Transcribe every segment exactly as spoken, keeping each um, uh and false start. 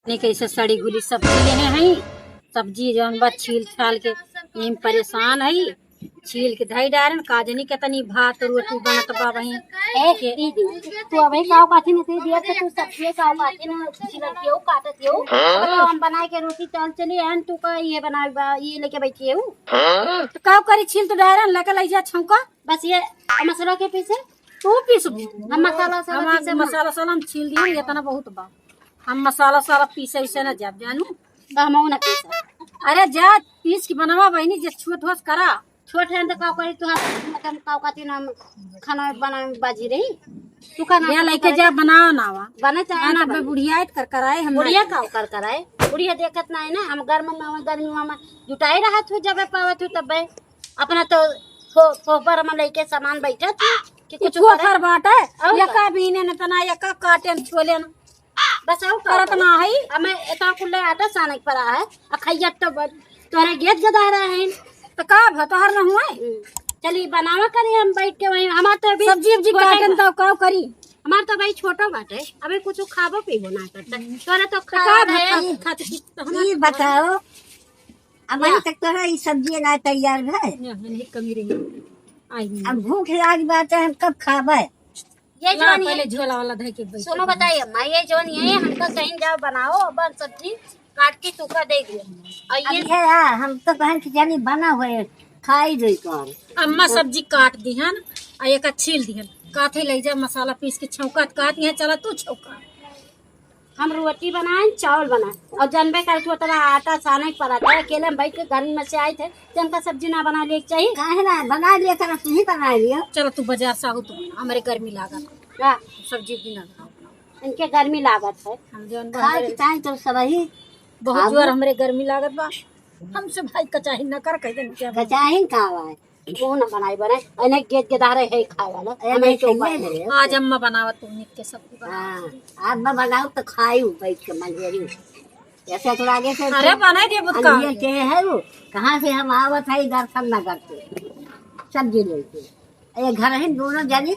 नहीं, कैसे सड़ी घुली सब्जी लेहे हैं, सब्जी जौन बा छील छाल के, यही परेशान है। छील के धई डारेन, का जनी केतनी भात रोटी बनत बा वहीं। ए, के दीदी, तू अबे का बात में से दिया तो तू सब्जी का बात में छिलत हो, काटत हो। तो हम बनाए के रोटी चल चली एन, तू का ये बनाए बा, ये लेके बैठी हो। तो का करी, छील तो डारेन, लेके लई जा छौंका। बस ये मसाला के पीसे? तू पीसबू? हम मसाला साला हम पीसे ना। मसाला साला हम छील दिए, इतना बहुत बा। हम मसाला साला पीसे उसे ना जाब जानू। तो हम ना पीसे। अरे जा पीस के बनावा बहिनी, जे छोट होस करा। छोट है तो का करी, तू हाथ मतलब का कहती ना, हम खाना बनावे में बाजी रही। तू का ना या लेके जा बनावा ना वा। बने चाहे ना ना बे बने। बुढ़िया कर कराए हम बुढ़िया ना। का कर कराए? बुढ़िया देखत ना है ना, हम गर्म में, गर्मी में जुटाई रहत हो, जबे पावत हो तबे। अपना तो फो-, फोफर में लेके सामान बैठत हो कि कुछ कुछ करे। फोफर बाटे, और या का? का बीने न तना, या का काटे न छोले न। बस और का करत करे? ना है। हमें इतना कुल्ले आटा साने के पड़ा है, आ खैया तो ब-, तोहरे गेद गदा रहे हैं। तो का भ-, तोहर न हुए? हम्म। चली बनावा करी हम बैठ के वहीं, हमार तो अभी सब्जी उब्जी छोटा काटन बा। तो का करी? हमार तो भाई छोटो बाटे, अभी कुछ खाबो पीबो ना करता। हम्म। तोहरे तो तो का खावा भ-, है। खात, खात की तो हमार ई तो बताओ, अबहीं या। तक तोहरा ई सब्जी ना तैयार भए। या, नहीं कमी रही। आई नहीं। अब भूख लाग बा त हम कब खाबे? ये ला, जौन पहले ये, झोला वाला धइ के बैठ सुनो जा। बताइए अम्मा, ये जौन ये हमका कहीं जाओ बनाओ, अब सब्जी काट के तू का दे दियो। और अब ये ये आ, हम तो कहन कि जानी बना हुए खाई दे कौन। अम्मा सब्जी काट दिहन, आ एक छील दिहन। काथे ले जा मसाला पीस के छौंका काट दिहन, चला तू छौंका। हम रोटी बनाएन, चावल बनाएन। और जनबे करत हो, तोरा आटा साने के पड़त है। अकेले हम बैठ के गर्मी में से आए थे, तो हमका सब्जी ना बना लिए के चाहिए? काहे ना? बना लिए, तोरा तू ही बना लियो। चलो, तू बाजार से आओ, तू, हमरे गर्मी लागत। का? सब्जी भी ना बनाओ। इनके गर्मी लागत है। हम जौन खाए बहरे के time तो सबही बहुत खाबो। जोर हमरे गर्मी लागत बा। हमसे भाई कचाही न कर, कह देन क्या? कचाही का बा? वो ना बनाई बने, इन्हें गेद गेदारे है खाए वाला। ए, हमें नहीं तो चाहिए बने। रे। आज अम्मा बनावत तू निक के सब्जी बना। हाँ, आज मैं बनाऊँ तो खाई बैठ के मंजेरी। ऐसे तो आगे से अरे, तो बनाई दे बुत का। अंधेर के है वो, कहाँ से हम आवत है दर्शन नगर से, सब्जी लेके। ये घर है दोनों जनी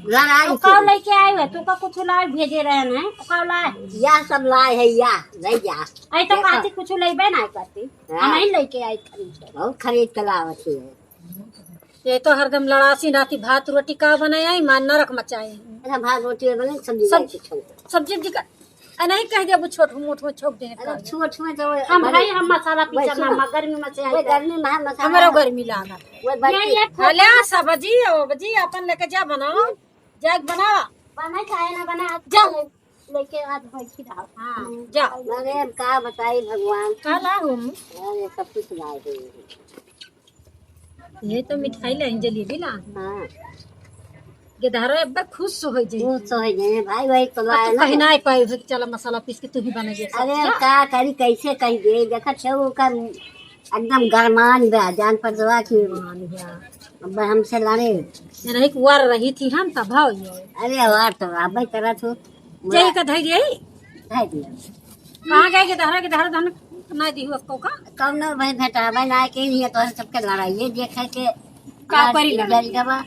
लड़ाई तो का से। लेके आए हुए, तू का कुछ लाए भेजे रहे ना, तो का लाए? या सब लाए है या, ले जा। आई तो देखो। काची कुछ लेबे ना करती, हाँ। हम ही लेके आई खरीद के। बहुत खरीद के लावत ही है। ये तो हरदम लड़ासी नाती भात रोटी का बनाए आई, मान नरक मचाए। अच्छा, भात रोटी बने, सब्जी सब लाए के छोड़। सब्जी उब्जी का, आ, नहीं कह दे, वो छोट मोट में छोक दे अरे, का। छोट में तो हम बड़े भाई, हम मसाला वही पीसा सुनो। ना, गर्मी में से वही आई गर्मी में हम मसाला हमरो ना। गर्मी लागत। वही बड़की। ये, ये हले सब्जी, ओ बजी, अपन लेके जा बनाओ, जा के बनावा। बना चाहे ना बना, जा। लेके आज बैठी रहो। हाँ, जा। अरे, हम का बताई भगवान। का लाऊं? अरे, सब कुछ ला दे। ये तो मिठाई लाइन, जलेबी लाइन। हाँ। गेदहरो अब खुश हो जाए। खुश हो जाए भाई, वही तो अब तो ना। कहीं ना पाए हो कि चला मसाला पीस के तू ही बना दे सब अरे चीज। का करी, कैसे कही दे, देखत छे ओकर एकदम गरमान बा, जान पर दवा की। गरमान बा। अब हमसे लड़े। ये रही कुंवार रही थी हम तब हो ये। अरे वार तो अब तरह तो। जय का धई दे। धई दिया। कहाँ गए गेदहरा, गेदहरा धन ना दी हुआ को का? कौनो भाई भेटावे ना के लिए तो सबके लड़ाई देखे के का करी लड़ाई? जल गवा।